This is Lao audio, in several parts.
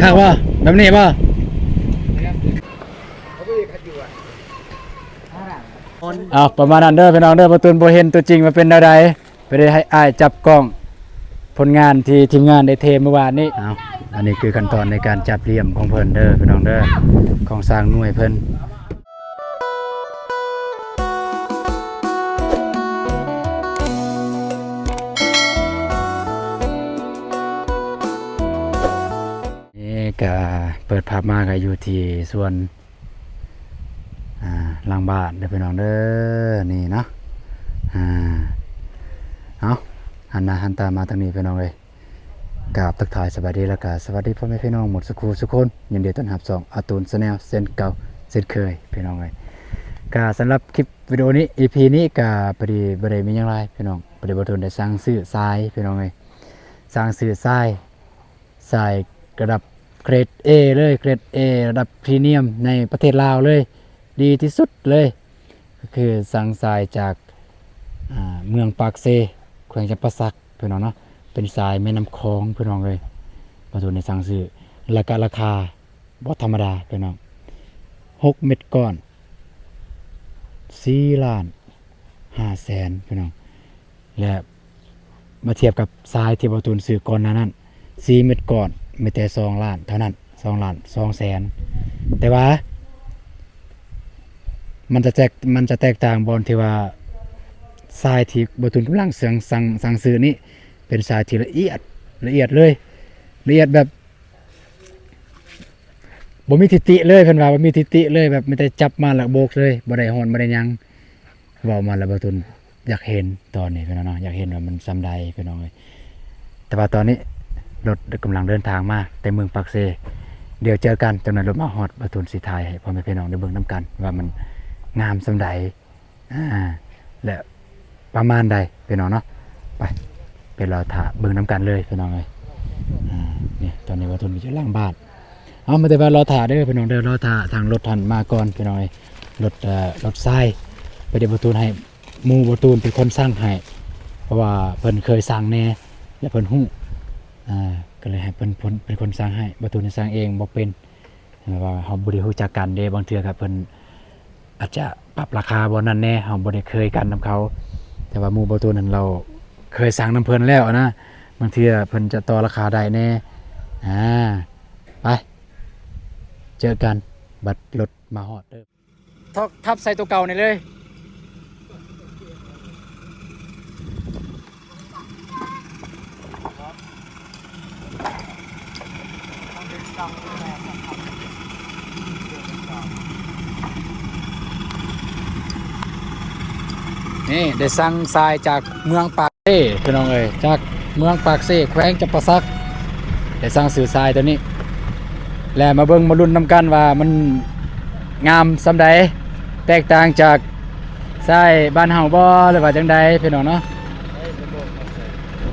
ຄັກບໍ່? ແບບນີ້ບໍ່? ເອົາ ປະມານນັ້ນເດີພີ່ນ້ອງເດີ. ບໍ່ຕູນບໍ່ເຫັນຕົວຈິງວ່າເປັນແນວໃດ. ໄປໄດ້ໃຫ້ອ້າຍຈັບກ້ອງຜົນງານທີ່ທີມງານໄດ້ເທມື້ວານນີ້. ເອົາ ອັນນີ້ຄືຂັ້ນຕອນໃນການຈັບຫຼ່ຽມຂອງເພິ່ນເດີພີ່ນ້ອງເດີ ຂອງຊ່າງໜ່ວຍເພິ່ນ. ນີ້ກະເປີດພາບມາກະຢູ່ທີ່ສວນ ອ່າ ຫຼັງບ້ານເດີພີ່ນ້ອງເດີ ນີ້ເນາະ. ອ່າ ເອົາ ຫັນໜ້າຫັນຕາມາທາງນີ້ພີ່ນ້ອງເອີຍ. ກາບທັກທາຍສະບາຍດີ ແລ້ວກະສະຫວັດດີພໍ່ແມ່ພີ່ນ້ອງໝົດສູ່ຄູ່ສູ່ຄົນ. ຍິນດີຕ້ອນຮັບຊ່ອງອາຕູນແຊນແນວເຊັ່ນເກົ່າເຊັ່ນເຄີຍພີ່ນ້ອງເອີຍ. ກະສຳລັບຄລິບວິດີໂອນີ້ ອີພີນີ້ ກະພໍດີບໍ່ໄດ້ມີຫຍັງຫຼາຍພີ່ນ້ອງ ພໍດີບ່າວຕູນໄດ້ສັ່ງຊື້ຊາຍພີ່ນ້ອງເອີຍ. ສັ່ງຊື້ຊາຍ ຊາຍລະດັບເກຣດເອເລີຍ ເກຣດເອລະດັບພຣີມຽມໃນປະເທດລາວເລີຍ ດີທີ່ສຸດເລີຍ ກໍຄືສັ່ງຊາຍຈາກ ອ່າ ເມືອງປາກເຊ ແຂວງຈຳປາສັກພີ່ນ້ອງເນາະ. ເປັນຊາຍແມ່ນ້ຳຂອງພີ່ນ້ອງເອີຍ ບ່າວຕູນໄດ້ສັ່ງຊື້ ລະກະລາຄາບໍ່ທຳມະດາພີ່ນ້ອງ ຫົກເມັດກ້ອນ ສີ່ລ້ານຫ້າແສນພີ່ນ້ອງ. ແລະ ມາທຽບກັບຊາຍທີ່ບ່າວຕູນຊື້ກ່ອນໜ້ານັ້ນ ສີ່ເມັດກ້ອນ ມີແຕ່ສອງລ້ານເທົ່ານັ້ນ ສອງລ້ານສອງແສນ. ແຕ່ວ່າມັນຈະແຕກ ມັນຈະແຕກຕ່າງບ່ອນທີ່ວ່າຊາຍທີ່ບ່າວຕູນກຳລັງສັ່ງ ສັ່ງ ສັ່ງຊື້ນີ້ ເປັນຊາຍທີ່ລະອຽດ ລະອຽດເລີຍ ລະອຽດແບບ ບໍ່ມີທິດຕິເລີຍ ເພິ່ນວ່າບໍ່ມີທິດຕິເລີຍ ແບບມີແຕ່ຈັບມາແລ້ວໂບກເລີຍ ບໍ່ໄດ້ຮ້ອນບໍ່ໄດ້ຫຍັງ. ເວົ້າມາແລ້ວບ່າວຕູນຢາກເຫັນຕອນນີ້ພີ່ນ້ອງເນາະ ຢາກເຫັນວ່າມັນສ່ຳໃດພີ່ນ້ອງເອີຍ. ແຕ່ວ່າຕອນນີ້ລົດກຳລັງເດີນທາງມາແຕ່ເມືອງປາກເຊ ດຽວເຈີກັນ ຈັກໜ່ອຍລົດມາຮອດ ບ່າວຕູນຊິຖ່າຍໃຫ້ພໍ່ແມ່ພີ່ນ້ອງໄດ້ເບິ່ງນຳກັນວ່າມັນງາມສ່ຳໃດ ອ່າ ແລະ ປະມານໃດພີ່ນ້ອງເນາະ. ໄປ ໄປລໍຖ້າເບິ່ງນຳກັນເລີຍພີ່ນ້ອງເອີຍ. ອ່າ ນີ້ ຕອນນີ້ບ່າວຕູນຢູ່ຫຼັງບ້ານ. ເອົາ ມາແຕ່ວ່າລໍຖ້າເດີພີ່ນ້ອງເດີ ລໍຖ້າທາງລົດຫັ້ນມາກ່ອນພີ່ນ້ອງເອີຍ. ລົດ ເອີ ລົດຊາຍ ໄປເດີ ບ່າວຕູນໃຫ້ໝູ່ບ່າວຕູນເປັນຄົນສັ່ງໃຫ້ ເພາະວ່າເພິ່ນເຄີຍສັ່ງແດ່ ແລະ ເພິ່ນຮູ້ ອ່າ ກໍເລີຍໃຫ້ເພິ່ນ ເພິ່ນເປັນຄົນສັ່ງໃຫ້ ບ່າວຕູນສັ່ງເອງບໍ່ເປັນ. ແບບວ່າເຮົາບໍ່ໄດ້ຮູ້ຈັກກັນເດ້ ບາງເທື່ອກໍເພິ່ນອາດຈະປັບລາຄາບໍ່ນັ້ນແດ່ ເຮົາບໍ່ໄດ້ເຄີຍກັນນຳເຂົາ. ແຕ່ວ່າໝູ່ບ່າວຕູນນັ້ນລາວເຄີຍສັ່ງນຳເພິ່ນແລ້ວນະ ບາງເທື່ອເພິ່ນຈະຕໍ່ລາຄາໄດ້ແດ່. ອ່າ ໄປ ເຈີກັນ ບັດລົດມາຮອດເດີ. ທອກທັບໃສ່ຕົວເກົ່ານີ້ເລີຍ. ນີ້ໄດ້ສັ່ງຊາຍຈາກເມືອງປາກເຊພີ່ນ້ອງເອີຍ ຈາກເມືອງປາກເຊ ແຂວງຈຳປາສັກ ໄດ້ສັ່ງຊື້ຊາຍຕົວນີ້ ແລະ ມາເບິ່ງມາລຸ້ນນຳກັນວ່າມັນງາມສ່ຳໃດ ແຕກຕ່າງຈາກຊາຍບ້ານເຮົາບໍ່ ຫຼືວ່າຈັ່ງໃດພີ່ນ້ອງເນາະ.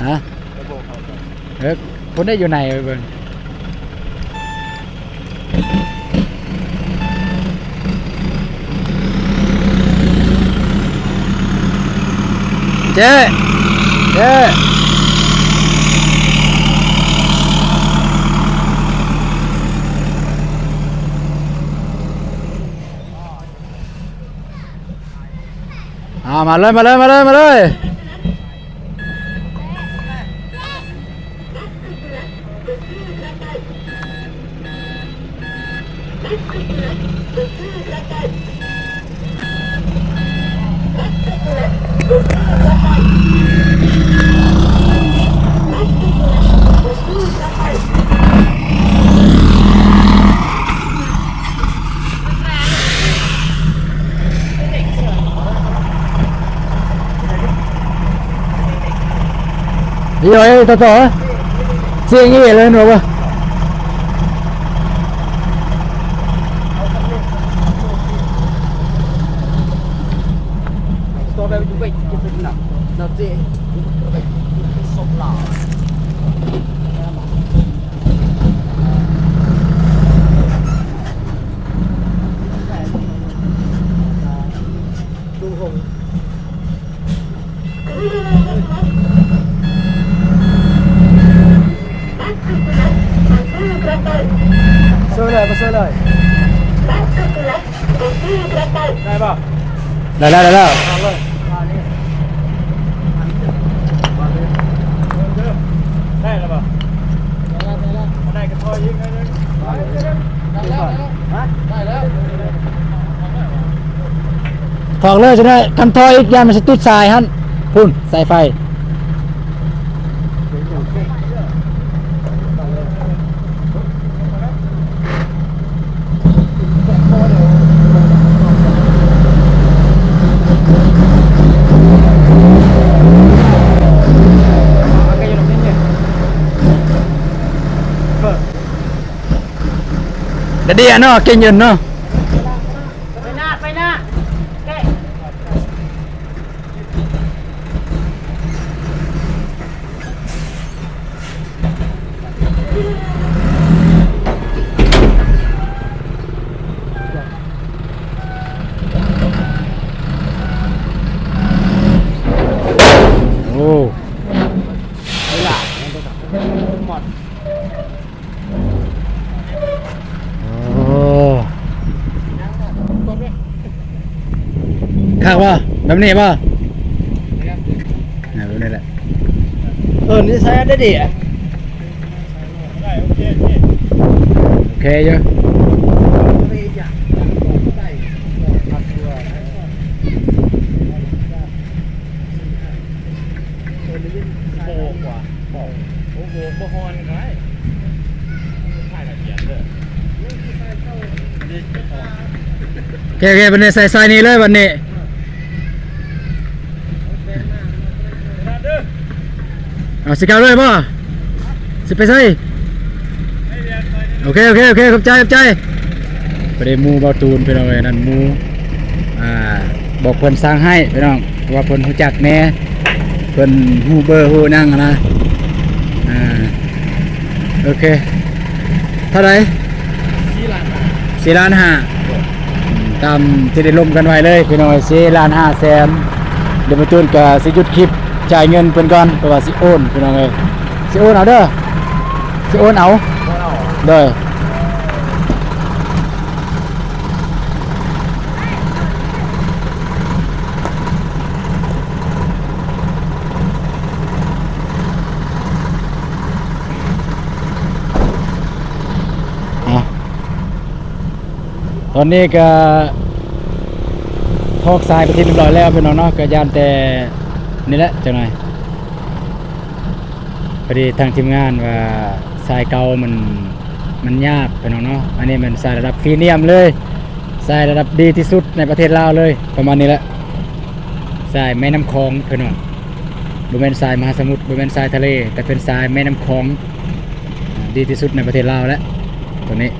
ຮະ? ເອີ ພຸ້ນໄດ້ຢູ່ໃນ ໄປເບິ່ງ. ເຈ້ ເຈ້ ອ່າ ມາເລີຍ ມາເລີຍ ມາເລີຍ ມາເລີຍ. Io, eh, Totò, eh? Sì, io, eh, no, va. ເຊີນເລີຍ ໄດ້ບໍ່? ໄດ້ແລ້ວ ໄດ້ແລ້ວ ໄດ້ແລ້ວບໍ່? ໄດ້ແລ້ວ ໄດ້ແລ້ວ ໄດ້ແລ້ວ ໄດ້ແລ້ວ ໄດ້ແລ້ວ ໄດ້ແລ້ວ ໄດ້ແລ້ວ ຖອກເລີຍ ຈະໄດ້ ຄັນຖອກອີກ ຢ້ານມັນຊິຕິດສາຍຫັ້ນ ພຸ້ນ ສາຍໄຟ. ກະເດຍເນາະ ເກັ່ງຢູ່ເນາະ. ໄປໜ້າ ໄປໜ້າ ແກະ. ໂອ້ ໂອ້ ຄັກບໍ່? ແບບນີ້ບໍ່? ເອີ ແບບນີ້ແຫຼະ ເອີ ນິໄສໄດ້ດີ ໂອເຄຢູ່. ໂອເຄ ໂອເຄ ບັດນີ້ໃສ່ ໃສ່ນີ້ເລີຍບັດນີ້ ເອົາ ຊິກັບເລີຍບໍ່? ຊິໄປໃສ? ໂອເຄ ໂອເຄ ໂອເຄ ຂອບໃຈ ຂອບໃຈ. ໄປໄດ້ໝູ່ບ່າວຕູນ ພີ່ນ້ອງເອີຍ ນັ້ນໝູ່ ອ່າ ບອກເພິ່ນສັ່ງໃຫ້ພີ່ນ້ອງ ເພາະວ່າເພິ່ນຮູ້ຈັກແດ່ ເພິ່ນຮູ້ເບີຮູ້ຫຍັງຫັ້ນນະ ອ່າ ໂອເຄ ເທົ່າໃດ? ສີ່ລ້ານຫ້າ ຕາມທີ່ໄດ້ລົມກັນໄວ້ເລີຍພີ່ນ້ອງເອີຍ ສີ່ລ້ານຫ້າແສນ. ດຽວບ່າວຕູນກະຊິຢຸດຄລິບ ຈ່າຍເງິນເພິ່ນກ່ອນ ເພາະວ່າຊິໂອນພີ່ນ້ອງເອີຍ ຊິໂອນເອົາເດີ ຊິໂອນເອົາ ໂອນເອົາ ໂດຍ. ອ່ະ ຕອນນີ້ກະຖອກສາຍເປັນທີ່ຮຽບຮ້ອຍແລ້ວພີ່ນ້ອງເນາະ ກະຢ້ານແຕ່ນີ້ແຫຼະ ຈັກໜ່ອຍ ພໍດີທາງທີມງານວ່າສາຍເກົ່າມັນ ມັນຍາກພີ່ນ້ອງເນາະ ອັນນີ້ແມ່ນສາຍລະດັບພຣີມຽມເລີຍ ສາຍລະດັບດີທີ່ສຸດໃນປະເທດລາວເລີຍ ປະມານນີ້ແຫຼະ ສາຍແມ່ນ້ຳຂອງພີ່ນ້ອງ ບໍ່ແມ່ນສາຍມະຫາສະໝຸດ ບໍ່ແມ່ນສາຍທະເລ ແຕ່ເປັນສາຍແມ່ນ້ຳຂອງ ດີທີ່ສຸດໃນປະເທດລາວແຫຼະ ໂຕນີ້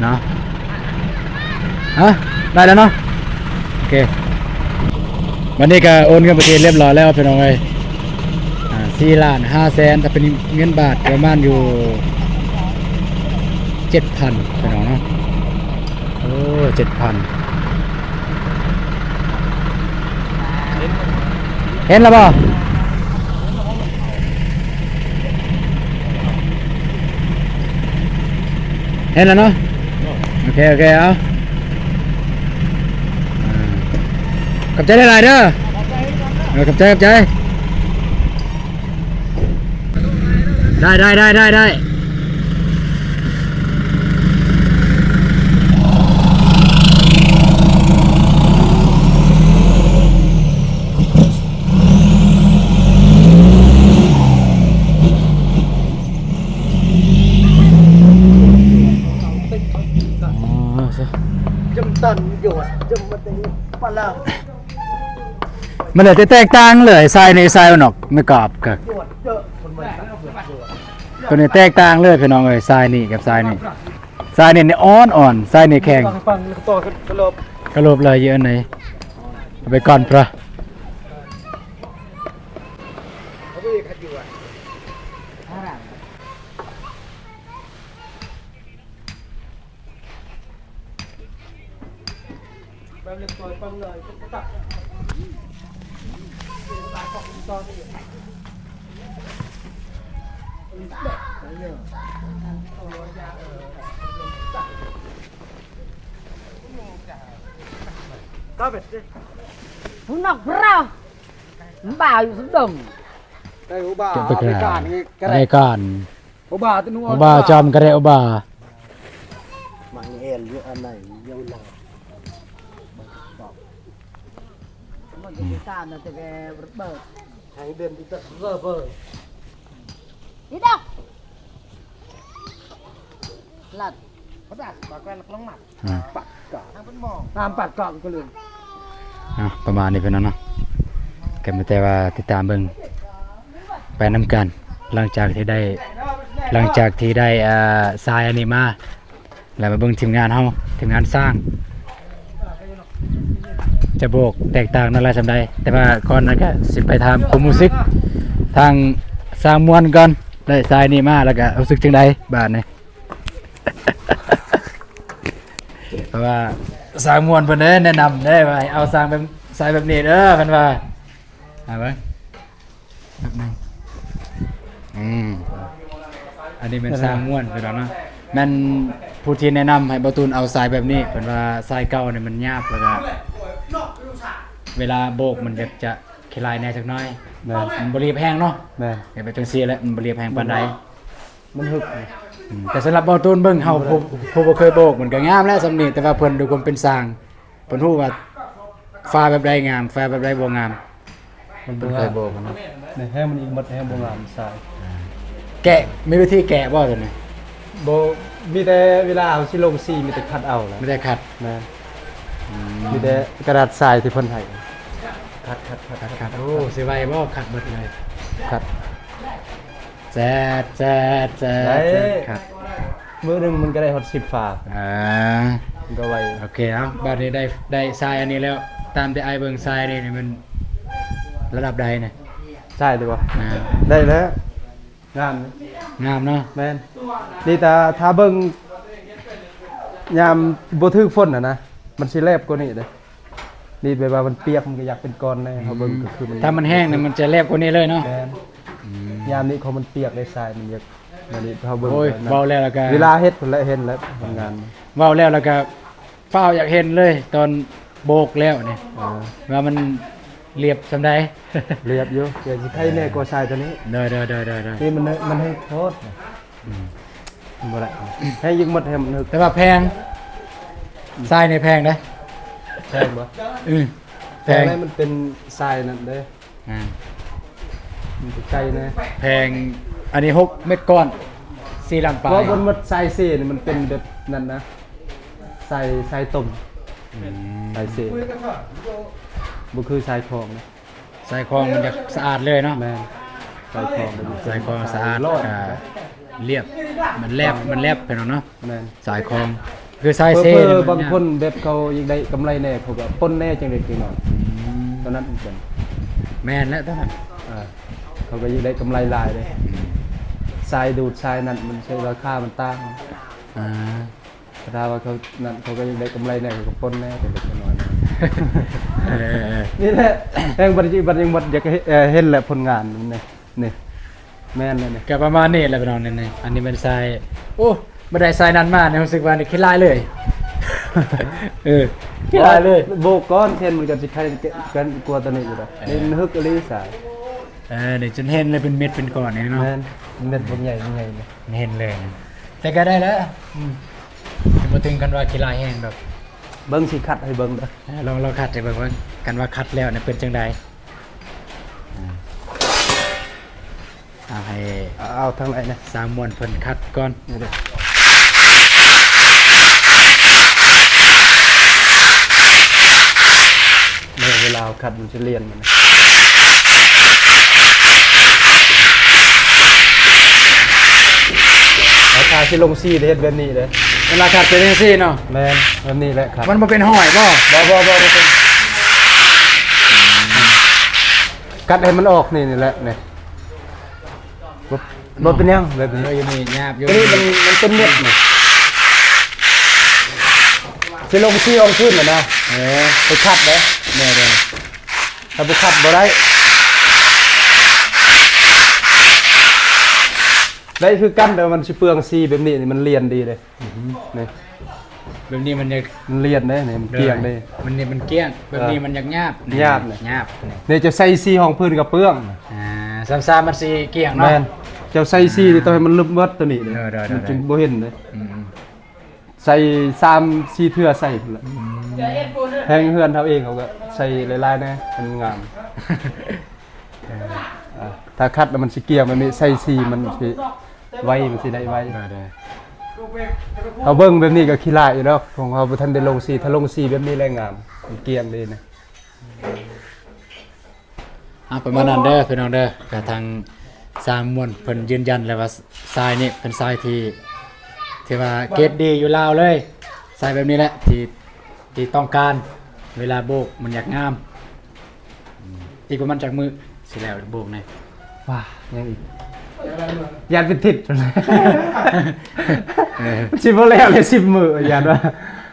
ເນາະ. ຮະ ໄດ້ແລ້ວເນາະ ໂອເຄ ບັດນີ້ກະໂອນເງິນໄປທີ່ຮຽບຮ້ອຍແລ້ວພີ່ນ້ອງເອີຍ ອ່າ ສີ່ລ້ານຫ້າແສນ ຖ້າເປັນເງິນບາດປະມານຢູ່ເຈັດພັນພີ່ນ້ອງເນາະ ໂອ້ ເຈັດພັນ. ເຫັນແລ້ວບໍ່? ເຫັນແລ້ວເນາະ ໂອເຄ ໂອເຄ ເອົາ ຂອບໃຈຫຼາຍໆເດີ ເອີ ຂອບໃຈ ຂອບໃຈ. ໄດ້ ໄດ້ ໄດ້ ໄດ້ ໄດ້. ອໍ ຈຳຕັນ ຢອດ ຈຳມັນ ປາລາ. ມັນແຕກຕ່າງເລີຍ ສາຍນີ້ສາຍມັນອອກ ມັນກາບກະ ໂຕນີ້ແຕກຕ່າງເລີຍພີ່ນ້ອງເອີຍ ສາຍນີ້ກັບສາຍນີ້ ສາຍນີ້ອ່ອນໆ ສາຍນີ້ແຂງ ກະໂລບເລີຍ ເອີ ອັນໃດ ເອົາໄປກ່ອນພະ. ແ Hông nŏk prah, mbao sdong. Ê, u ba, Cakap ame tekan. Kan, ni, Ame kerek. Kan. U ba tu nu U ba. Jam kerek u ba. Mang el yo anai, yo la. Mo jadi tan na te ke berbet. Hang den tu tak berber. Tidak. Lat. Pedas, pakai lek lemak. ອ່າ ປາດກອກ ນ້ຳປັດກອກກໍເລີຍ ອ່າ ປະມານນີ້ພີ່ນ້ອງເນາະ ກໍມີແຕ່ວ່າຕິດຕາມເບິ່ງໄປນຳກັນ ຫຼັງຈາກທີ່ໄດ້ ຫຼັງຈາກທີ່ໄດ້ ອ່າ ຊາຍອັນນີ້ມາ ແລ້ວມາເບິ່ງທີມງານເຮົາ ທີມງານສ້າງ ຈະໂບກແຕກຕ່າງນັ້ນຫຼາຍສ່ຳໃດ ແຕ່ວ່າກ່ອນນັ້ນກໍຊິໄປຖາມຄວາມຮູ້ສຶກທາງຊ່າງມ່ວນກ່ອນ ໄດ້ຊາຍນີ້ມາ ແລ້ວກໍຮູ້ສຶກຈັ່ງໃດບາດນີ້? ເພາະວ່າຊ່າງມ່ວນເພິ່ນເດ້ແນະນຳເດ້ວ່າໃຫ້ເອົາຊ່າງແບບ ສາຍແບບນີ້ເດີ ເພິ່ນວ່າ ຫາເບິ່ງແປັບໜຶ່ງ ອືມ ອັນນີ້ແມ່ນຊ່າງມ່ວນເພິ່ນວ່າເນາະ ແມ່ນຜູ້ທີ່ແນະນຳໃຫ້ບ່າວຕູນເອົາສາຍແບບນີ້ ເພິ່ນວ່າສາຍເກົ່ານີ້ມັນຫຍາບ ແລ້ວກໍເວລາໂບກມັນຢາກຈະຂີ້ລາຍແດ່ຈັກໜ້ອຍ ແມ່ນ ມັນບໍ່ລຽບແຮງເນາະ ແມ່ນ ເຮັດແບບຈັ່ງຊີ້ແຫຼະ ມັນບໍ່ລຽບແຮງປານໃດ. ມັນຫຶກ ອືມ ແຕ່ສຳລັບບ່າວຕູນເບິ່ງ ເຮົາ ມັນບໍ່ໄດ້ ຜູ້ ຜູ້ບໍ່ເຄີຍໂບກ ມັນກໍງາມແລ້ວສ່ຳນີ້ ແຕ່ວ່າເພິ່ນດູຄວາມເປັນຊ່າງ ເພິ່ນຮູ້ວ່າຝາແບບໃດງາມ ຝາແບບໃດບໍ່ງາມ ມັນບໍ່ ເພິ່ນເຄີຍໂບກເນາະ ໃນແຮງມັນອີກໝົດ ແຮງບໍ່ງາມຊາຍ ອ່າ ແກະ ມີວິທີແກະບໍ່ຕົວນີ້? ບໍ່ ມີແຕ່ເວລາເຮົາຊິລົງສີ ມີແຕ່ຂັດເອົາແຫຼະ ມີແຕ່ຂັດ ແມ່ນ ອືມ ມີແຕ່ກະດາດຊາຍທີ່ເພິ່ນໃຫ້ ຂັດໆໆ ຂັດໆ ໂອ້ ຊິໄວບໍ່ ຂັດເບິດເລີຍ ຂັດ ແຊດ ແຊດ ແຊດ ໄດ້ ແຊດ ຄັບ ມື້ໜຶ່ງມັນກໍໄດ້ຮອດສິບຝາ ອ່າ ມັນກໍໄວ ໂອເຄ ເອົາ ບາດນີ້ໄດ້ ໄດ້ຊາຍອັນນີ້ແລ້ວ ຕາມທີ່ອ້າຍເບິ່ງຊາຍນີ້ ນີ້ມັນລະດັບໃດນີ້? ຊາຍຕິບໍ່? ອ່າ ໄດ້ແລ້ວ ງາມ ງາມເນາະ ແມ່ນ ນີ້ ຖ້າ ຖ້າເບິ່ງຍາມບໍ່ຖືກຝົນຫັ້ນນະ ມັນຊິແຫຼບກວ່ານີ້ເດ້. ນີ້ແບບວ່າມັນປຽກ ມັນກໍຢາກເປັນກ້ອນແດ່ ອືມ ເຮົາເບິ່ງກໍຄືມັນ ຖ້າມັນແຫ້ງນີ້ມັນຈະແຫຼບກວ່ານີ້ເລີຍເນາະ ແມ່ນ ອືມ ຍາມນີ້ເຂົາມັນປຽກໄດ້ຊາຍ ມັນຢາກ ອັນນີ້ເຮົາເບິ່ງ ໂອ້ຍ ນັ້ນ ເວົ້າແລ້ວລະກະ ເວລາເຮັດພຸ້ນແຫຼະ ເຫັນແລ້ວຜົນງານ ເວົ້າແລ້ວລະກະຟ້າວຢາກເຫັນເລີຍ ຕອນໂບກແລ້ວນີ້ ເອີ ວ່າມັນລຽບສ່ຳໃດ ລຽບຢູ່ ແຕ່ຊິໄຄແດ່ກວ່າຊາຍຕົວນີ້ ໂດຍໆໆໆ ນີ້ມັນ ມັນແຫ້ງໂພດ. ອືມ ບໍ່ໄດ້ ໃຫ້ຍິງໝົດໃຫ້ມັນຮຶກ ແຕ່ວ່າແພງ ຊາຍນີ້ແພງເດ້ ແພງບໍ່? ອືມ ແພງ ແພງ ມັນເປັນຊາຍນັ້ນເດ້ ອ່າ ມັນເປັນໄກ່ແດ່ ແພງ ອັນນີ້ຫົກເມັດກ້ອນ ສີ່ລຳປາຍ ເພາະວ່າມັນໝົດຊາຍເຊນີ້ ມັນເປັນແບບນັ້ນນະ ຊາຍ ຊາຍຕົມ ອືມ ຊາຍເຊ ບໍ່ຄືຊາຍຂອງນະ. ຊາຍຂອງມັນຈະສະອາດເລີຍເນາະ ແມ່ນ ຊາຍຂອງມັນ ຊາຍຂອງສະອາດ ລອດ ແລ້ວກະລຽບ ມັນແລບ ມັນແລບໄປເນາະ ແມ່ນ ຊາຍຂອງ ຄືຊາຍເຊ ເຜີໆ ນີ້ມັນ ບາງຄົນແບບເຂົາຢາກໄດ້ກຳໄລແດ່ ເຂົາກໍປົນແດ່ ຈັ່ງໃດຈັ່ງໜ້ອຍ ອືມ ຕອນນັ້ນເປັນ ແມ່ນແຫຼະຕອນນັ້ນ ເອີ ເຂົາກໍຢາກໄດ້ກຳໄລຫຼາຍເດ້ ອືມ ຊາຍດູດຊາຍນັ້ນ ມັນໃຊ້ລາຄາມັນຕ່າງ ອ່າ ຖ້າວ່າເຂົານັ້ນ ເຂົາກໍຢາກໄດ້ກຳໄລແດ່ ເຂົາກໍປົນແດ່ ເປັນເລັກເປັນນ້ອຍ ເອີ ນີ້ແຫຼະ ແຮງບັດ ບັດຍັງບັດຢາກເຫັນ ເອີ ເຫັນແຫຼະຜົນງານນີ້ ນີ້ ແມ່ນແລ້ວນີ້ ກໍປະມານນີ້ແຫຼະພີ່ນ້ອງ ນີ້ ນີ້ ອັນນີ້ແມ່ນຊາຍ ໂອ້ ບໍ່ໄດ້ຊາຍນັ້ນມານີ້ ຮູ້ສຶກວ່ານີ້ຂີ້ລາຍເລີຍ ເອີ ຂີ້ລາຍເລີຍ ໂບກກ່ອນ ແທນມັນກໍຊິໄຄກັນກວ່າຕົວນີ້ຢູ່ດອກ ເອີ ນີ້ມັນຮຶກອີ່ຫຼີຊາຍ ເອີ ນີ້ຈົນເຫັນເລີຍ ເປັນເມັດເປັນກ້ອນນີ້ເນາະ ແມ່ນ ເມັດບັກໃຫຍ່ ບັກໃຫຍ່ນີ້ ເຫັນເລີຍ ແຕ່ກໍໄດ້ແລ້ວ ອືມ ບໍ່ເຖິງຂັ້ນວ່າຂີ້ລາຍແຮງດອກ ເບິ່ງຊິຂັດໃຫ້ເບິ່ງເດີ ເອີ ລອງ ລອງຂັດໃຫ້ເບິ່ງວ່າ ຄັນວ່າຂັດແລ້ວນີ້ເປັນຈັ່ງໃດ ເອົາໃຫ້ ເອົາທາງໃດນະ ຊ່າງມ່ວນເພິ່ນຂັດກ່ອນ ນີ້ເດີ ເວລາເຮົາຂັດມັນຊິລຽນ ເຮົາຖ້າຊິລົງສີເຮັດແບບນີ້ເດ້ ເວລາຂັດເປັນຈັ່ງຊີ້ເນາະ ແມ່ນ ແບບນີ້ແຫຼະຂັດ ມັນບໍ່ເປັນຮອຍບໍ່? ບໍ່ ບໍ່ ບໍ່ ບໍ່ເປັນ ກັດໃຫ້ມັນອອກນີ້ ນີ້ແຫຼະນີ້ ບໍ່ ບໍ່ເປັນຫຍັງແບບນີ້ ເອີ ຢູ່ນີ້ຫຍາບຢູ່ ຕົວນີ້ມັນ ມັນເປັນເມັດນີ້ ຊິລົງສີອອງຄືນນະ ເອີ ໄປຂັດເດ້ ເດີໆ ຖ້າບໍ່ຂັດບໍ່ໄດ້ ໄດ້ຄືກັນ ແຕ່ວ່າມັນຊິເປືອງສີແບບນີ້ ນີ້ມັນລຽນດີເດ້. ອືຮຶ ນີ້ ແບບນີ້ມັນຢາກ ມັນລຽນເດ້ ນີ້ມັນກ້ຽງເດ້. ແບບນີ້ມັນກ້ຽງ ແບບນີ້ມັນຢາກຫຍາບ ຫຍາບນີ້ ຫຍາບນີ້. ນີ້ເຈົ້າໃສ່ສີຮອງພື້ນກໍເປືອງ. ອ່າ ຊ້ຳຊາມັນຊິກ້ຽງເນາະ. ແມ່ນ ເຈົ້າໃສ່ສີນີ້ຕ້ອງໃຫ້ມັນລຶບໝົດໂຕນີ້ເດ້ ມັນຈຶ່ງບໍ່ເຫັນເດ້. ອືມ ໃສ່ສາມສີ່ເທື່ອໃສ່ພຸ້ນລະ. ອືມ ແຮງເຮືອນເຮົາເອງ ເຮົາກໍໃສ່ຫຼາຍໆແດ່ ມັນງາມ. ເອີ ອ່າ ຖ້າຂັດແລ້ວມັນຊິກ້ຽງແບບນີ້ ໃສ່ສີມັນຊິໄວ ມັນຊິໄດ້ໄວ. ໄດ້ໆ ເຮົາເບິ່ງແບບນີ້ກໍຂີ້ລ້າຢູ່ດອກ ຂອງເຮົາບໍ່ທັນໄດ້ລົງສີ. ຖ້າລົງສີແບບນີ້ແຫຼະງາມ ມັນກ້ຽງເດ້ນະ. ອ່າ ປະມານນັ້ນເດີພີ່ນ້ອງເດີ. ກະທາງຊ່າງມ່ວນເພິ່ນຢືນຢັນແລ້ວວ່າ ຊາຍນີ້ເປັນຊາຍທີ່ ທີ່ວ່າເກຣດດີຢູ່ລາວເລີຍ. ຊາຍແບບນີ້ແຫຼະທີ່ ທີ່ຕ້ອງການ ເວລາໂບກມັນຢາກງາມ. ອືມ ອີກປະມານຈັກມື້ຊິແລ້ວໂບກນີ້? ວ້າ ຍັງອີກ ຢ້ານເປັນທິດ ເອີ ມັນຊິບໍ່ແລ້ວເລີຍສິບມື້ ຢ້ານວ່າ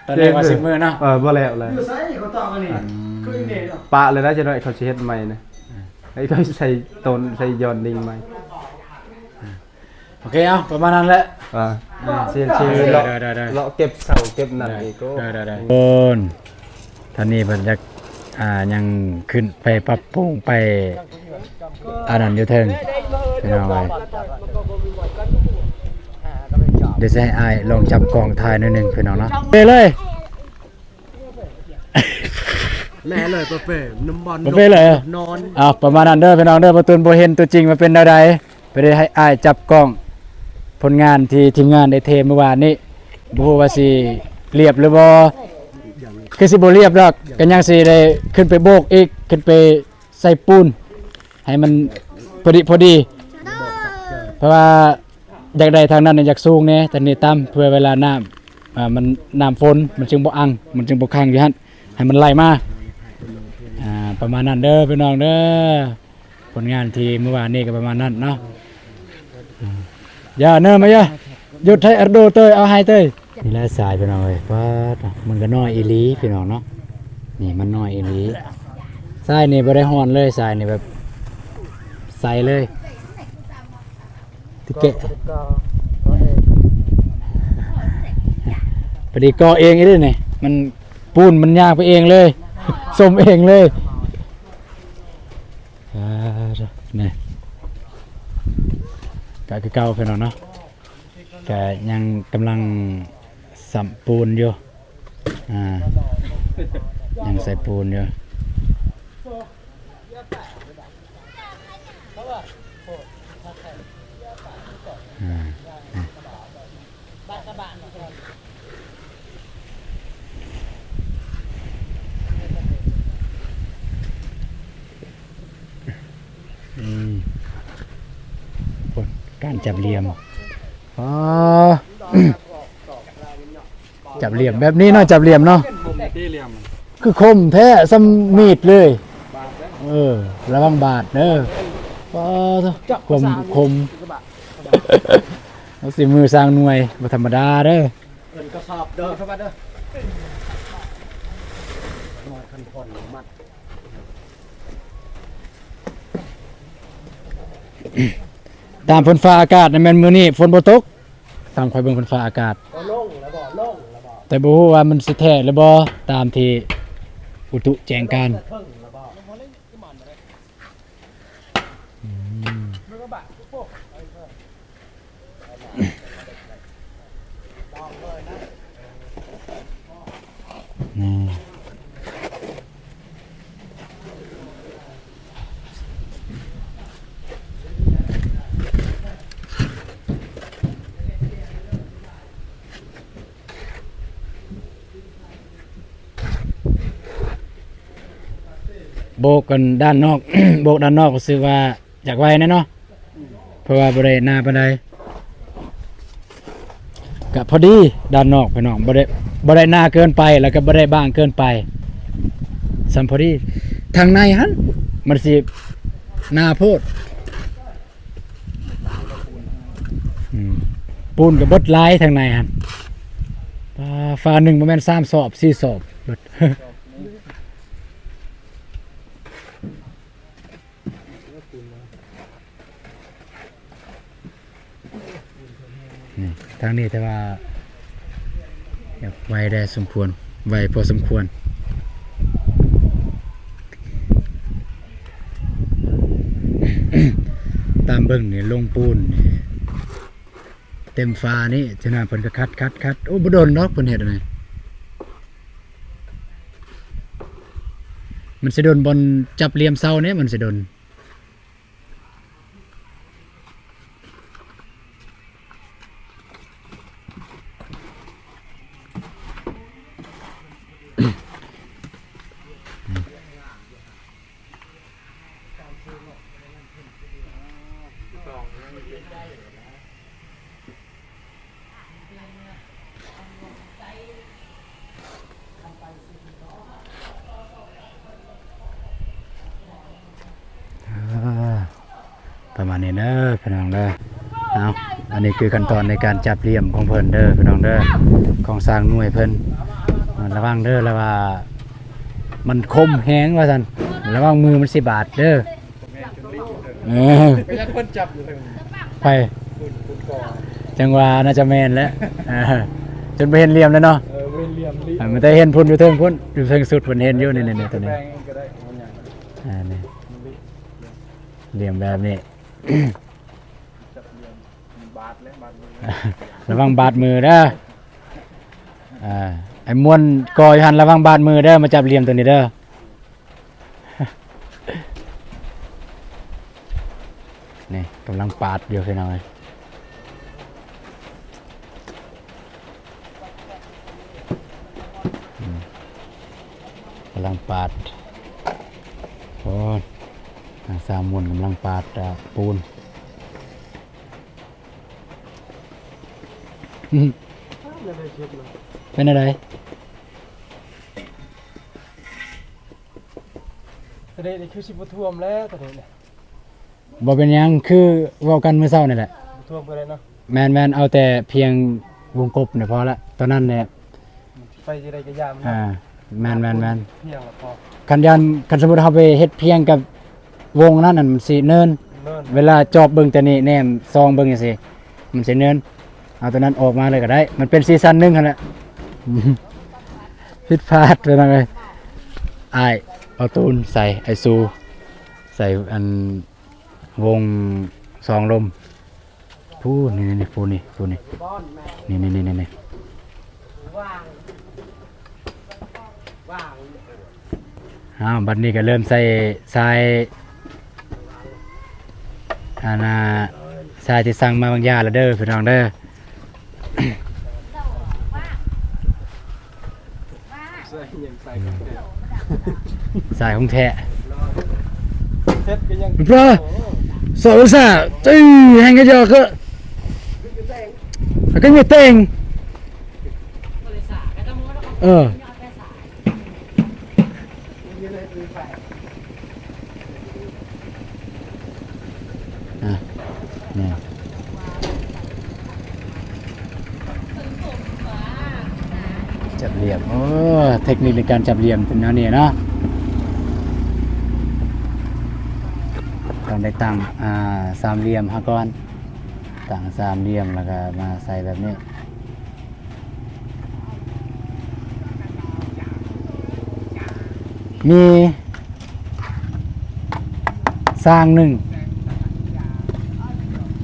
ຕອນແລກວ່າສິບມື້ເນາະ. ເອີ ບໍ່ແລ້ວເລີຍ. ຢູ່ໃສເຂົາຕອກອັນນີ້? ອືມ ຄືອີເມລເນາະ. ປະເລີຍນະ ຈັກໜ້ອຍເຂົາຊິເຮັດໃໝ່ນະ. ອືມ ໃຫ້ເຂົາໃສ່ໂຕນ ໃສ່ຍ້ອນດິງໃໝ່. ໂອເຄ ເອົາ ປະມານນັ້ນແຫຼະ. ອ່າ ອ່າ ຊິ ຊິເລາະ ໄດ້ໆໆ ເລາະເກັບເສົາເກັບນັ້ນອີກ. ໂອ້ ໄດ້ໆໆ ຄົນ ທ່ານນີ້ເພິ່ນຢາກ ອ່າ ຍັງຂຶ້ນໄປປັບປຸງໄປອັນນັ້ນຢູ່ເທິງ ພີ່ນ້ອງເອີຍ. ດຽວຊິໃຫ້ອ້າຍລອງຈັບກ້ອງຖ່າຍໜ້ອຍໜຶ່ງ ພີ່ນ້ອງເນາະ. ເປເລີຍ ແມ່ເລີຍ ເປເປ້ ນຳບອນ ເປເປ້ເລີຍ ນອນ. ເອົາ ປະມານນັ້ນເດີພີ່ນ້ອງເດີ. ບໍ່ຕູນບໍ່ເຫັນຕົວຈິງວ່າເປັນແນວໃດ. ໄປໄດ້ໃຫ້ອ້າຍຈັບກ້ອງຜົນງານທີ່ທີມງານໄດ້ເທມື້ວານນີ້ ບໍ່ຮູ້ວ່າຊິລຽບຫຼືບໍ່. ຄືຊິບໍ່ລຽບດອກ ກໍຍັງຊິໄດ້ຂຶ້ນໄປໂບກອີກ ຂຶ້ນໄປໃສ່ປູນໃຫ້ມັນພໍດີພໍດີ ເພາະວ່າຢາກໄດ້ທາງນັ້ນຢາກສູງແດ່ ທາງນີ້ຕ່ຳ ເພື່ອເວລານ້ຳ ອ່າ ມັນ ນ້ຳຝົນມັນຈຶ່ງບໍ່ອັ່ງ ມັນຈຶ່ງບໍ່ຂັງຢູ່ຫັ້ນ ໃຫ້ມັນໄຫຼມາ. ອ່າ ປະມານນັ້ນເດີພີ່ນ້ອງເດີ. ຜົນງານທີ່ມື້ວານນີ້ກໍປະມານນັ້ນເນາະ. ຢ່າເນີມາ ຢ່າ ຢຸດ ໃຫ້ອາໂດເຕີຍ ເອົາໃຫ້ເຕີຍ. ນີ້ແຫຼະຊາຍພີ່ນ້ອງເອີຍ ປາດ ມັນກໍນ້ອຍອີ່ຫຼີພີ່ນ້ອງເນາະ. ນີ້ມັນນ້ອຍອີ່ຫຼີ. ຊາຍນີ້ບໍ່ໄດ້ຮ້ອນເລີຍ ຊາຍນີ້ແບບໃສເລີຍ. ຕິເກະ ພໍດີກໍ່ເອງອີ່ເດ້ນີ້ ມັນ ປູນມັນຍ່າງໄປເອງເລີຍ ຊົມເອງເລີຍ. ອ່າ ນີ້ ກະຄືເກົ່າພີ່ນ້ອງເນາະ ກະຍັງກຳລັງຊ້ຳປູນຢູ່. ອ່າ ຍັງໃສ່ປູນຢູ່. ອ່າ ອືມ ໂອ້ ການຈັບຫຼ່ຽມ ອໍ ຈັບຫຼ່ຽມແບບນີ້ເນາະ ຈັບຫຼ່ຽມເນາະ ຄືຄົມແທ້ ສ່ຳມີດເລີຍ. ເອີ ລະວັງບາດເດີ. ປ້າໂທ້ ຄົມ ຄົມ ເອົາສີມືຊ່າງໜ່ວຍ ບໍ່ທຳມະດາເດີ. ເອີ້ນກະສອບເດີ ສະບັດເດີ ໜ່ວຍຄັນພົນມັດ. ຕາມຝົນຟ້າອາກາດນະ ແມ່ນມື້ນີ້ຝົນບໍ່ຕົກ. ຕາມຂ້ອຍເບິ່ງຝົນຟ້າອາກາດ ແຕ່ບໍ່ຮູ້ວ່າມັນຊິແທ້ຫຼືບໍ່ ຕາມທີ່ອຸຕຸແຈ້ງການ. ອືມ ນີ້ ໂບກກັນດ້ານນອກ ໂບກດ້ານນອກ ຮູ້ສຶກວ່າຢາກໄວແດ່ເນາະ ເພາະວ່າບໍ່ໄດ້ໜາປານໃດ. ກະພໍດີດ້ານນອກພີ່ນ້ອງ ບໍ່ໄດ້ ບໍ່ໄດ້ໜາເກີນໄປ ແລ້ວກະບໍ່ໄດ້ບາງເກີນໄປ ສ່ຳພໍດີ. ທາງໃນຫັ້ນມັນຊິໜາໂພດ. ອືມ ປູນກະເບິດຫຼາຍທາງໃນຫັ້ນ. ຝາໜຶ່ງບໍ່ແມ່ນສາມສອບ ສີ່ສອບເບິດ. ທາງນີ້ແຕ່ວ່າ ໄວແດ່ສົມຄວນ ໄວພໍສົມຄວນ. ຕາມເບິ່ງນີ້ ລົງປູນນີ້ ເຕັມຝານີ້ ຈາກນັ້ນເພິ່ນກໍຂັດໆໆ. ໂອ້ ບໍ່ດົນດອກເພິ່ນເຮັດອັນນີ້. ມັນຊິດົນບ່ອນຈັບຫຼ່ຽມເສົານີ້ ມັນຊິດົນ. ອ່າ ປະມານນີ້ເດີພີ່ນ້ອງເດີ. ເອົາ ອັນນີ້ຄືຂັ້ນຕອນໃນການຈັບຫຼ່ຽມຂອງເພິ່ນເດີພີ່ນ້ອງເດີ ຂອງຊ່າງໜ່ວຍເພິ່ນ. ລະວັງເດີ ລະວ່າມັນຄົມແຮງວ່າຊັ້ນ ລະວັງມືມັນຊິບາດເດີ. ເອີ ກໍຍັງຄົນຈັບຢູ່ເທິງ ໃຜ? ພຸ້ນ ພຸ້ນກໍ ຈັ່ງວ່າໜ້າຈະແມ່ນແຫຼະ. ເອີ ຈົນບໍ່ເຫັນຫຼ່ຽມແລ້ວເນາະ. ເອີ ບໍ່ເຫັນຫຼ່ຽມ ເອີ ມັນແຕ່ເຫັນພຸ້ນຢູ່ເທິງພຸ້ນ ຢູ່ເທິງສຸດເພິ່ນເຫັນຢູ່ ນີ້ໆ ນີ້ ຕົວນີ້ ແປງເອງກໍໄດ້ ບໍ່ຫຍັງ. ອ່າ ນີ້ ມັນເລະ ຫຼ່ຽມແບບນີ້ ຈັບຫຼ່ຽມ ບາດແລ້ວ ບາດມື ລະວັງບາດມືເດີ. ອ່າ ໄອ້ມ່ວນກໍຢູ່ຫັ້ນ ລະວັງບາດມືເດີ ມາຈັບຫຼ່ຽມຕົວນີ້ເດີ. ນີ້ກຳລັງປາດຢູ່ພີ່ນ້ອງເອີຍ ອືມ ກຳລັງປາດ. ໂອ້ ນາງສາວມ່ວນກຳລັງປາດ ອາ ປູນ. ອືມ ເປັນແນວໃດ? ຕອນນີ້ນີ້ຄືຊິບໍ່ຖ້ວມແລ້ວ ຕອນນີ້ນີ້. ບໍ່ເປັນຫຍັງ ຄືເວົ້າກັນມື້ເຊົ້ານີ້ແຫຼະ ບໍ່ຖ້ວມກໍໄດ້ເນາະ. ແມ່ນໆ ເອົາແຕ່ພຽງວົງກົບນີ້ພໍລະ ຕອນນັ້ນແຫຼະ ໄປຈັ່ງໃດກໍຢ່າມັນ ອ່າ ແມ່ນໆໆ ພຽງລະພໍ. ຄັນຢ້ານ ຄັນສົມມຸດເຮົາໄປເຮັດພຽງກັບວົງນັ້ນ ມັນຊິເນີນ ເນີນ ເວລາຈອບເບິ່ງແຕ່ນີ້ ແນມສ່ອງເບິ່ງຈັ່ງຊີ້ ມັນຊິເນີນ. ເອົາຕົວນັ້ນອອກມາເລີຍກໍໄດ້ ມັນເປັນຊີຊັນໜຶ່ງຫັ້ນແຫຼະ. ຜິດພາດໄປໜ້ອຍ ອ້າຍເອົາຕູນໃສ່ ອ້າຍຊູໃສ່ອັນ ວົງສອງລົມ ຜູ້ນີ້ໆ ຜູ້ນີ້ ຜູ້ນີ້ ນີ້ໆໆ ນີ້ ອ້າວ ບັດນີ້ກໍເລີ່ມໃສ່ຊາຍ ອັນນ່າ ຊາຍທີ່ສັ່ງມາບາງຢ່າງແລ້ວເດີພີ່ນ້ອງເດີ. ໃສ່ຫຍັງ ໃສ່ຂອງແທ້ ໃສ່ຂອງແທ້ ເສັດກໍຍັງ ໂອ້ ໂຊຊາ ຈື່ ແຮງກະຢອກ ແລ້ວກໍມີແຕ່ງ ເອີ. ອ່ະ ນີ້ ຈັບຫຼ່ຽມ ໂອ້ ເທັກນິກໃນການຈັບຫຼ່ຽມເປັນແນວນີ້ເນາະ ຕ້ອງໄດ້ຕັ້ງ ອ່າ ສາມຫຼ່ຽມຫາກ່ອນ ຕັ້ງສາມຫຼ່ຽມ ແລ້ວກໍມາໃສ່ແບບນີ້. ມີຊ່າງໜຶ່ງ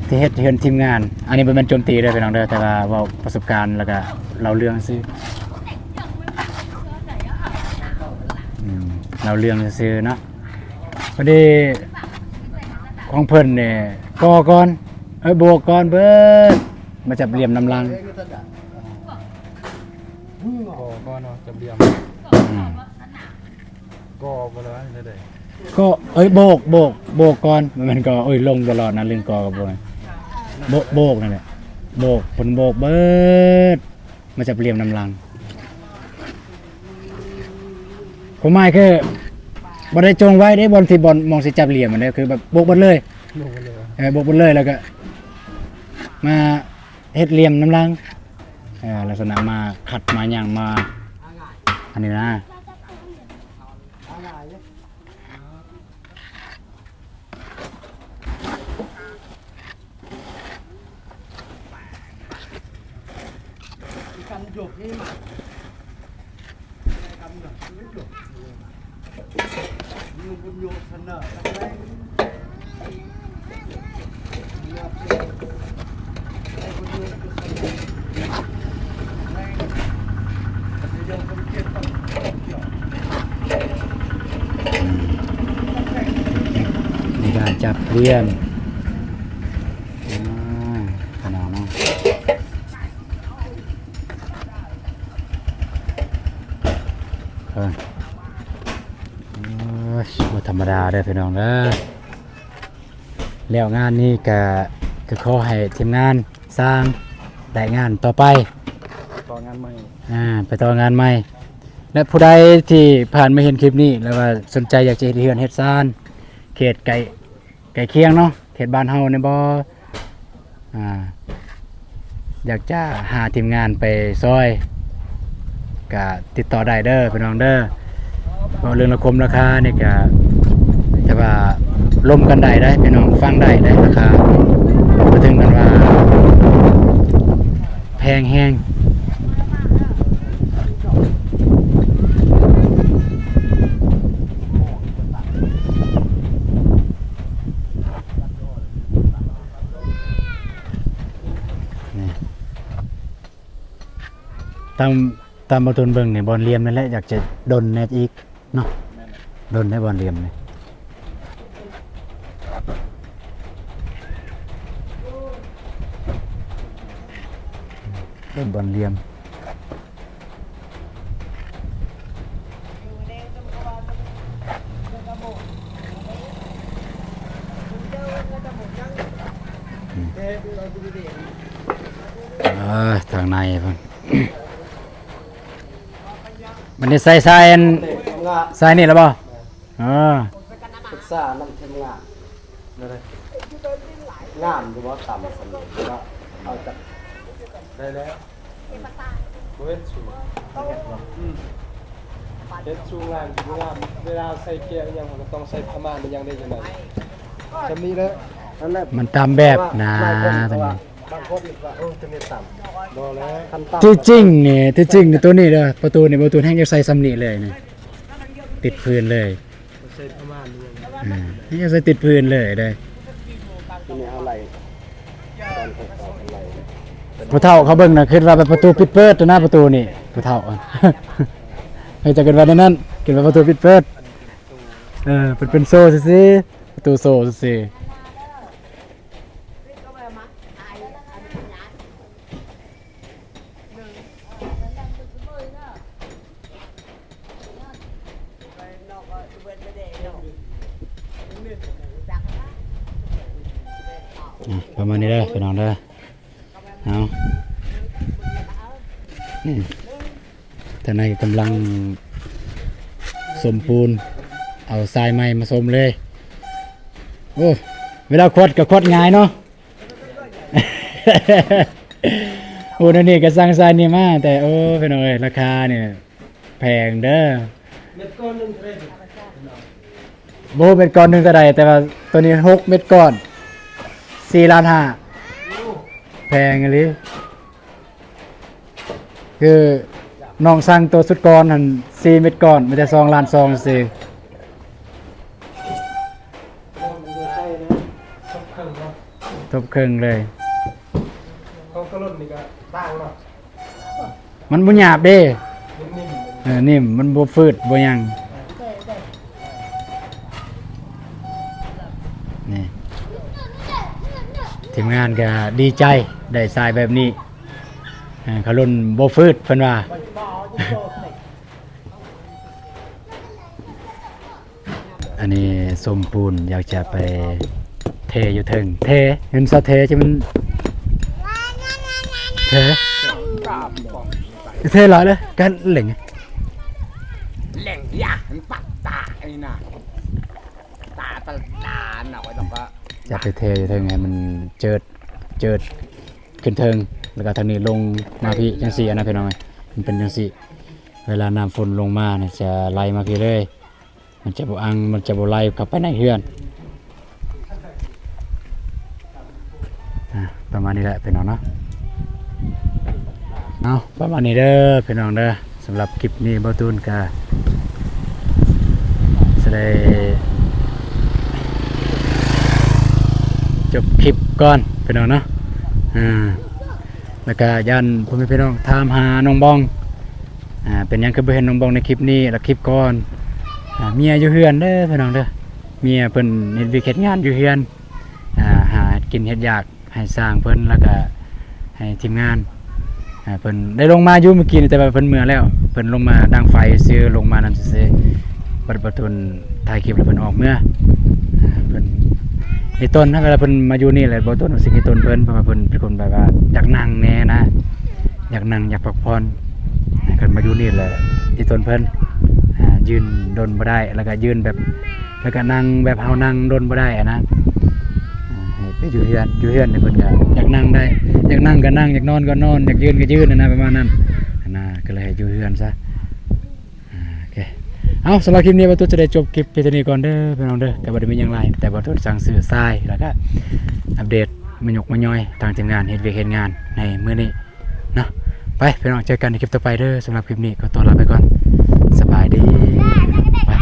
ທີ່ເຮັດເຮືອນທີມງານ ອັນນີ້ບໍ່ແມ່ນໂຈມຕີເດີພີ່ນ້ອງເດີ ແຕ່ວ່າເວົ້າປະສົບການ ແລ້ວກະເລົ່າເລື່ອງຊື່ ອືມ ເລົ່າເລື່ອງຊື່ເນາະ. ພໍດີຂອງເພິ່ນນີ້ ກໍກ່ອນ ເອີ ໂບກກ່ອນເບີດ ມາຈັບຫຼ່ຽມນຳຫຼັງ. ກໍ ກໍເນາະ ຈັບຫຼ່ຽມ ອືມ ກໍບໍ່ລະວ່າແນວໃດ ກໍ ເອີຍ ໂບກ ໂບກ ໂບກກ່ອນ ບໍ່ແມ່ນກໍ ເອີຍ ລົງຕະຫຼອດນະ ລຶ້ງກໍກໍບໍ່ແມ່ນ ໂບກ ໂບກນັ້ນແຫຼະ ໂບກ ເພິ່ນໂບກເບີດ ມາຈັບຫຼ່ຽມນຳຫຼັງ. ຄວາມໝາຍຄືບໍ່ໄດ້ຈົ່ງໄວ້ເດ້ ບ່ອນທີ່ ບ່ອນ ໝ່ອງຊິຈັບຫຼ່ຽມຫັ້ນເດ້ ຄືແບບໂບກເບິດເລີຍ ໂບກເບິດເລີຍ ເອີ ໂບກເບິດເລີຍ ແລ້ວກໍມາ ເຮັດຫຼ່ຽມນຳຫຼັງ ເອີ ລັກສະນະມາຂັດມາຫຍັງມາ ອັນນີ້ນະ. ໃນການຈັບລຽນ ອາ ຂະໜາດເນາະ ເອີ ໂອ້ຍ ບໍ່ທຳມະດາເດີພີ່ນ້ອງເດີ. ແລ້ວງານນີ້ກະ ກະຂໍໃຫ້ທີມງານຊ່າງໄດ້ງານຕໍ່ໄປ ຕໍ່ງານໃໝ່ ອາ ໄປຕໍ່ງານໃໝ່ ແລະ ຜູ້ໃດທີ່ຜ່ານມາເຫັນຄລິບນີ້ ແລ້ວວ່າສົນໃຈຢາກຈະເຮັດເຮືອນເຮັດຊານ ເຂດໃກ້ ໃກ້ຄຽງເນາະ ເຂດບ້ານເຮົານີ້ບໍ່ ອາ ຢາກຈະຫາທີມງານໄປຊ່ອຍ ກະຕິດຕໍ່ໄດ້ເດີພີ່ນ້ອງເດີ. ເວົ້າເລື່ອງລາຄາ ລາຄານີ້ກະ ແຕ່ວ່າລົມກັນໄດ້ເດ້ພີ່ນ້ອງ ຟັງໄດ້ເດ້ ລາຄາບໍ່ເຖິງກັນວ່າແພງແຮງ. ນີ້ ຕາມ ຕາມບ່າວຕູນເບິ່ງນີ້ ບ່ອນຫຼ່ຽມນີ້ແຫຼະ ຢາກຈະດົນແດ່ອີກເນາະ ແມ່ນແຫຼະ ດົນແດ່ບ່ອນຫຼ່ຽມນີ້ ເປັນບ່ອນຫຼ່ຽມ. ອືມ ເອີ ທາງໃນພຸ້ນ ມັນໄດ້ໃສ່ຊາຍອັນ ຊາຍນີ້ແລ້ວບໍ່? ເອີ ປຶກສານຳທີມງານ ງາມຢູ່ບໍ່? ຕຳສຳເລັດເນາະ ເອົາຈັກ ໄດ້ແລ້ວ ບໍ່ເຮັດສູງ ອືມ ເຮັດສູງງາມ ເວລາ ເວລາໃສ່ແກ້ວອີ່ຫຍັງ ເຮົາກໍຕ້ອງໃສ່ຜ້າມ່ານອີ່ຫຍັງໄດ້ຈັ່ງໃດ ຈຳນີ້ເດີ ນັ້ນແຫຼະ ມັນຕາມແບບນະ ບາງຄົນກໍວ່າ ໂອ້ ຈະມີຕຳ ບໍ່ແລ້ວ ທີ່ຈິງນີ້ ທີ່ຈິງນີ້ ໂຕນີ້ເດີ ປະຕູນີ້ ປະຕູແຮ່ງຢາກໃສ່ຊ່ຳນີ້ເລີຍນີ້ ຕິດພື້ນເລີຍ ໃສ່ປະມານນີ້ ອືມ ນີ້ໃສ່ຕິດພື້ນເລີຍເດ້ ທີນີ້ເຮົາໄລ່ ຜູ້ເຖົ້າເຂົາເບິ່ງນະ ຄິດວ່າເປັນປະຕູປິດເປີດນະ ປະຕູນີ້ ຜູ້ເຖົ້າ ເຂົາຈະຄິດວ່າແນວນັ້ນ ຄິດວ່າປະຕູປິດເປີດ ເອີ ເປັນ ເປັນໂຊຊື່ໆ ປະຕູໂຊຊື່ໆ. ອ່ະ ປະມານນີ້ເດີພີ່ນ້ອງເດີ ເອົາ ນີ້ ທາງໃນກຳລັງສົມປູນ ເອົາຊາຍໃໝ່ມາສົມເລີຍ ໂອ້ ເວລາຂວດກໍຂວດຫງາຍເນາະ. ໂອ້ ແນວນີ້ກໍສັ່ງຊາຍນີ້ມາ ແຕ່ ໂອ້ ພີ່ນ້ອງເອີຍ ລາຄານີ້ແພງເດີ ເມັດກ້ອນໜຶ່ງເທົ່າໃດ? ບໍ່ຮູ້ເມັດກ້ອນໜຶ່ງເທົ່າໃດ ແຕ່ວ່າໂຕນີ້ຫົກເມັດກ້ອນ ສີ່ລ້ານຫ້າ ໂອ້ ແພງອີ່ຫຼີ. ຄືນ້ອງສັ່ງໂຕຊຸດກ່ອນຫັ້ນ ສີ່ເມັດກ້ອນ ມີແຕ່ສອງລ້ານສອງຊື່. ທົບເຄິ່ງເລີຍ ຂອງກະຫຼົ່ນນີ້ກໍຕ່າງເນາະ ມັນບໍ່ຫຍາບເດ້ ມັນນິ້ມ ເອີ ນິ້ມ ມັນບໍ່ຝືດບໍ່ຫຍັງ ນີ້ ທີມງານກໍດີໃຈໄດ້ຊາຍແບບນີ້. ເອີ ຂະຫຼົ່ນບໍ່ຝືດເພິ່ນວ່າ ອັນນີ້ສົມປູນ ຢາກຈະໄປເທຢູ່ເທິງ ເທ ເຫັນຊະເທທີ່ມັນ ເທ ເທຫຼາຍເລີຍ ກັນເຫຼັງ ເຫຼັງຢາ ມັນປັກຕາໄອ້ນະ ຕາຕະຫຼານເນາະ ຢາກໄປເທຢູ່ເທິງໃຫ້ມັນເຈີດ ເຈີດ ຂຶ້ນເທິງ ແລ້ວກໍທາງນີ້ລົງມາພີ້ ຈັ່ງຊີ້ນະພີ່ນ້ອງ ມັນເປັນຈັ່ງຊີ້ ເວລານ້ຳຝົນລົງມານີ້ຈະໄຫຼມາພີ້ເລີຍ ມັນຈະບໍ່ອັ່ງ ມັນຈະບໍ່ໄຫຼເຂົ້າໄປໃນເຮືອນ. ອ່າ ປະມານນີ້ແຫຼະພີ່ນ້ອງເນາະ. ເອົາ ປະມານນີ້ເດີພີ່ນ້ອງເດີ. ສຳລັບຄລິບນີ້ ບ່າວຕູນກະຊິໄດ້ຈົບຄລິບກ່ອນພີ່ນ້ອງເນາະ. ອ່າ ແລ້ວກະຢ້ານພໍ່ແມ່ພີ່ນ້ອງຖາມຫານ້ອງບອງ ອ່າ ເປັນຫຍັງຄືບໍ່ເຫັນນ້ອງບອງໃນຄລິບນີ້ ແລະ ຄລິບກ່ອນ? ອ່າ ເມຍຢູ່ເຮືອນເດີພີ່ນ້ອງເດີ. ເມຍເພິ່ນເຮັດວຽກເຮັດງານຢູ່ເຮືອນ ອ່າ ຫາກິນເຮັດຢາກ ໃຫ້ຊ່າງເພິ່ນ ແລ້ວກະໃຫ້ທີມງານ ອ່າ ເພິ່ນໄດ້ລົງມາຢູ່ມື້ກີ້ນີ້ ແຕ່ວ່າເພິ່ນເມືອແລ້ວ ເພິ່ນລົງມາດັງໄຟຊື່ ລົງມານຳຊື່ໆ. ບັດບ່າວຕູນຖ່າຍຄລິບແລ້ວເພິ່ນອອກເມືອ ອ່າ ເພິ່ນ ອີ່ຕົນຫັ້ນ ເວລາເພິ່ນມາຢູ່ນີ້ແຫຼະ ບ່າວຕູນຮູ້ສຶກອີ່ຕົນເພິ່ນ ເພາະວ່າເພິ່ນເປັນຄົນແບບວ່າຢາກນັ່ງແດ່ນະ ຢາກນັ່ງ ຢາກພັກຜ່ອນ. ຄັນມາຢູ່ນີ້ແຫຼະ ອີ່ຕົນເພິ່ນ ອ່າ ຢືນດົນບໍ່ໄດ້ ແລ້ວກະຢືນແບບ ແລ້ວກະນັ່ງແບບເຮົານັ່ງດົນບໍ່ໄດ້ຫັ້ນນະ. ອ່າ ໃຫ້ໄປຢູ່ເຮືອນ ຢູ່ເຮືອນນີ້ເພິ່ນກະຢາກນັ່ງໄດ້ ຢາກນັ່ງກະນັ່ງ ຢາກນອນກະນອນ ຢາກຢືນກະຢືນຫັ້ນນະ ປະມານນັ້ນຫັ້ນນະ. ກະເລີຍໃຫ້ຢູ່ເຮືອນຊະ. ອ່າ ໂອເຄ ເອົາ ສຳລັບຄລິບນີ້ ບ່າວຕູນຈະໄດ້ຈົບຄລິບພຽງເທົ່ານີ້ກ່ອນເດີພີ່ນ້ອງເດີ. ກະບໍ່ໄດ້ມີຫຍັງຫຼາຍ ແຕ່ບ່າວຕູນຈະສັ່ງຊື້ຊາຍ ແລ້ວກະອັບເດດມາຍົກມາຍ້ອຍທາງທີມງານເຮັດວຽກເຮັດງານໃນມື້ນີ້ເນາະ. ໄປພີ່ນ້ອງ ເຈີກັນໃນຄລິບຕໍ່ໄປເດີ. ສຳລັບຄລິບນີ້ຂໍຕົວລາໄປກ່ອນ ສະບາຍດີ ໄປ.